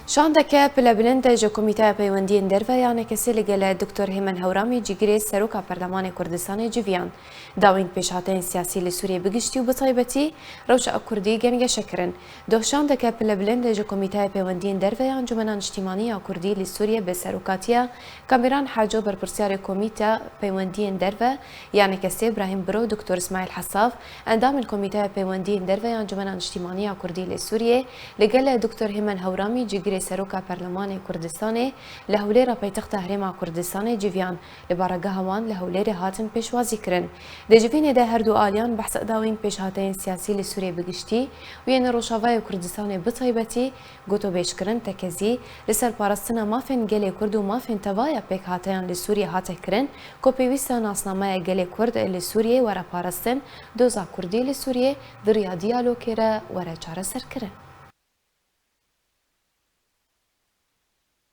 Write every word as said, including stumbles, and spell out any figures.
Şandeke pilebilind ji Komîteya Peywendiyên Derve ya N K S'ê li gele Doktor Hêmen Hewramî, cîgirê Seroka Perlemanê Kurdistanê civiyan. Dawîn pêşhateyên siyasî li Sûriyê bi giştî û bi taybetî rewşa Kurdî gengeşe kirin. Di şandeke pilebilind ji Komîteya Peywendiyên Derve ya Encûmena Niştîmanî ya Kurdî li Sûriyê bi serokatiya Kamîran Haco, berpirsyarê Komîteya Peywendiyên Derve ya N K S'ê, Brahîm Biro, Doktor Îsmaîl Hesav, endamên Komîteya Peywendiyên Derve ya Encûmena Niştîmanî ya Kurdî li Sûriyê, li gele Doktor Hêmen Hewramî, cîgirê Seroka Perlemanê Kurdistanê, li Hewlêra paytexta Herêma Kurdistanê civiyan. Li baregeha wan li Hewlêrê hatin pêşwazî kirin. Di civînê de her du aliyan behsa dawîn pêşhateyên siyasî li Sûriyê bi giştî û yên Rojavayê Kurdistanê bi taybetî gotûbêj kirin, tekezî li ser parastina mafên gelê Kurd û mafên tevaya pêkhateyan li Sûriyê hate kirin, ku pêwîst e nasnameya gelê Kurd li Sûriyê were parastin, doza Kurdî li Sûriyê di riya diyalogê re were çareserkirin.